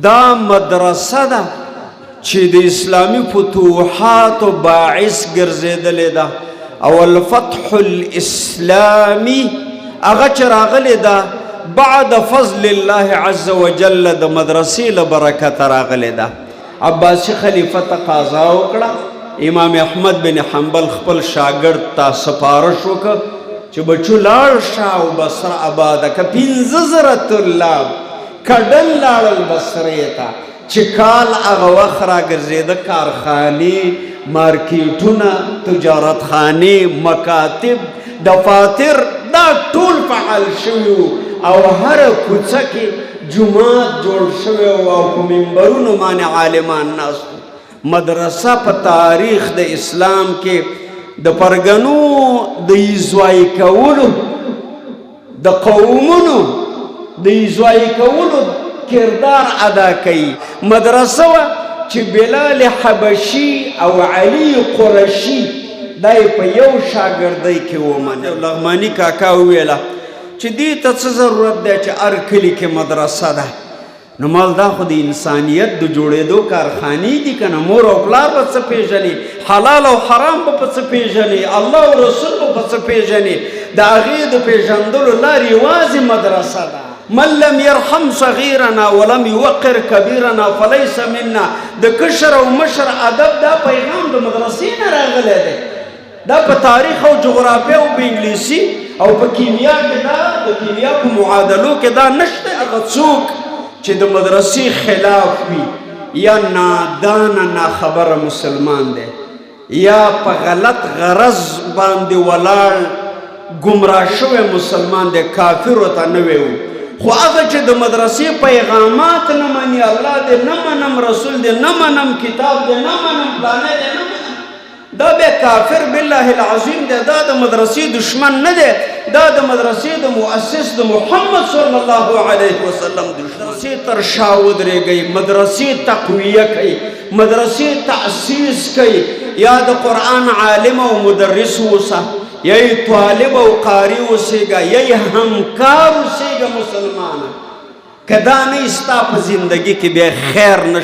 دا مدرسه ده چې د اسلامي فتوحاتو باعث ګرځېدلې ده. او الفتح الاسلامي هغه چې راغلې ده بعد فضل الله عز وجل د مدرسې له برکته راغلې ده. عباسي خلیفه تقاضا وکړه، امام احمد بن حنبل خپل شاګرد ته سفارش وکړ چې بچو لاړ شه او بصره آباده که. 5000 طلاب کډن لاړل بصرې ته، چې کال هغه وخت راګرځېده کارخانې، مارکیټونه، تجارتخانې، مکاتب، دفاتر دا ټول فعال شوي وو، او هره کوڅه کې جومات جوړ شوی و او په منبرونو باندې عالمان ناست وو. مدرسه په تاریخ د اسلام کې د پرګنو د ایزوای کولو، د قومونو د ایزوای کولو کردار ادا کوي. مدرسه وه چې بلال حبشي او علي قرشي دا یې په یو شاګردۍ کې ومنه. لغماني کاکا وویله چې دې ته څه ضرورت دی چې هر کلي کې مدرسه ده؟ نو مال دا خو د انسانیت د جوړېدو کارخانې دي که نه؟ مور او پلار به څه پېژني؟ حلال او حرام به په څه پېژني؟ الله او رسول به په څه پېژني؟ د هغې د پېژندلو لار یوازې مدرسه ده. من لم يرحم صغيرنا ولم يوقر كبيرنا فليس منا. د کشر او مشر ادب، دا پیغام د مدرسې نه راغلی دی. دا په تاریخ او جغرافیا او په انګلیسي او په کیمیا کې، دا د کیمیا په معادلو کې دا نشته. هغه څوک چې د مدرسې خلاف وي، یا نادانه ناخبره مسلمان دی، یا په غلط غرض باندې ولاړ ګمراه شوی مسلمان دی، کافر ورته نه ویو. خو هغه چې د مدرسې پیغامات نه مني، الله دې نه منم، رسول دې نه منم، کتاب دې نه منم، پلانې دې نه منم، دا بیا کافر بالله العظیم دی. دا د مدرسې دشمن نه دی، دا د مدرسې د مؤسس د محمد صلی الله علیه وسلم دشمن. مدرسې تر شا ودرېږئ، مدرسې تقویه کوي، مدرسې تأسیس کوي. یا د قرآن عالم او مدرس اوسه، یا طالب او قاری اوسېږه، یا همکار اوسېږه. مسلمانه، که دا نه ستا په زندگی کې بیا خیر نشته.